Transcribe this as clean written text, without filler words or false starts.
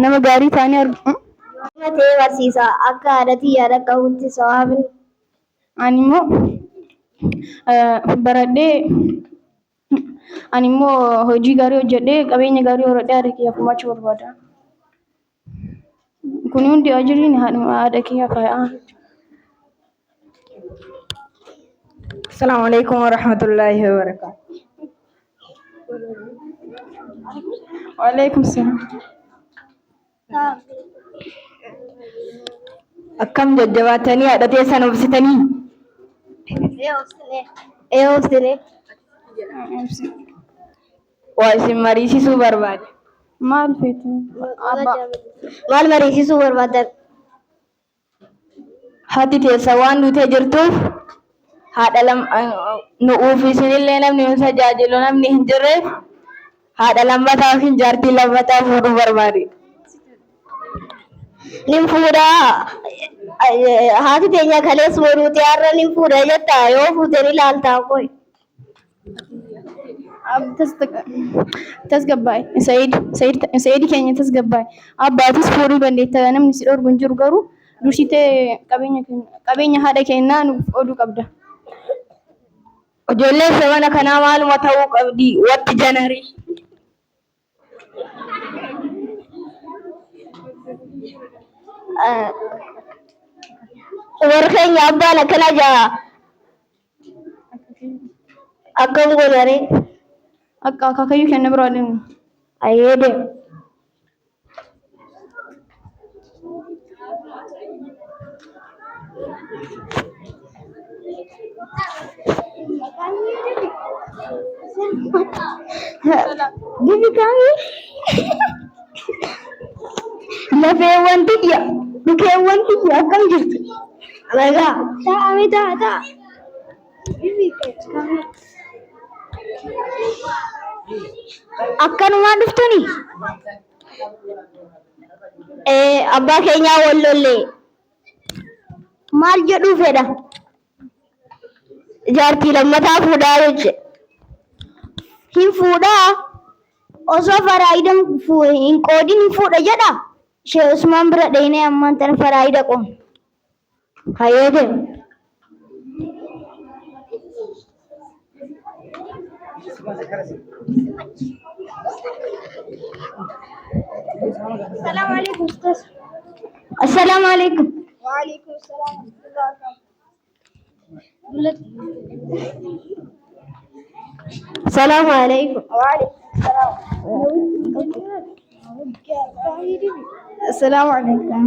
Nama gaarii taanee argu. Nama ta'ee barsiisa. Akka haadha tiyyaa dhaqqabutti sawaabni. Ani immoo baradhee ani immoo hojii gaarii hojjedhee qabeenya gaarii horadhee haadha kiyyaaf gumaachuu barbaada. Kun hundi ajriin haadha kiyyaaf haa. Assalamu alaikum warahmatullahi wabarakatuh. Waalaikum salaam. Akkam jajjabaatanii haadha teessan obsitanii? Ee obsine. Waa isin mariisisuu barbaade. Maal feete? Abbaa. Maal mariisisuu barbaadan? Haati teessan waan duutee jirtuuf haadha nu'uuf isinillee namni nu tajaajilu namni hin jirreef haadha lammataa yookiin jaartii lammataa fuudhuu barbaade. Nin fuudhaa haati teenya kaleessuma duute har'a nin fuudha jetta yoo fuute ni laaltaa qoy. Tasgabbaa'e. Sa'iid Sa'iid Sa'iid keenya tasgabbaa'e. Abbaatis fuudhuu dandeetta namni si dhorgu hin jiru garuu dursitee qabeenya keenya qabeenya haadha keenyaa nuuf qooduu qabda. Ijoolleen zamana kanaa maaluma ta'uu qabdi? What generation? Warri keenya abbaan akkana jaa akkam goonaree? Akka akaakayyuu keenya biraa deemu. Ayyee deemu. Bifi kaamii lafeewwan tiyya dhukeewwan tiyya akkam jirtu? Nagaa. Taa'ame taa'a taa'a. Akkanumaan dhuftani? Ee abbaa keenyaa wal lollee. Maal jedhuu fedha? Jaartii lammataa fuudhaa jeche. Hin fuudhaa osoo faraayida hin qoodin hin fuudha jedha. Shee Usmaan bira dheenee ammaan tana faraayida qoon. Hayyee deemu. Assalamu alaikum ustaz. Assalaamu alaikum. Wa alaikum salam. Assalaamu alaikum. Wa alaikum salam. Assalamu alaikum.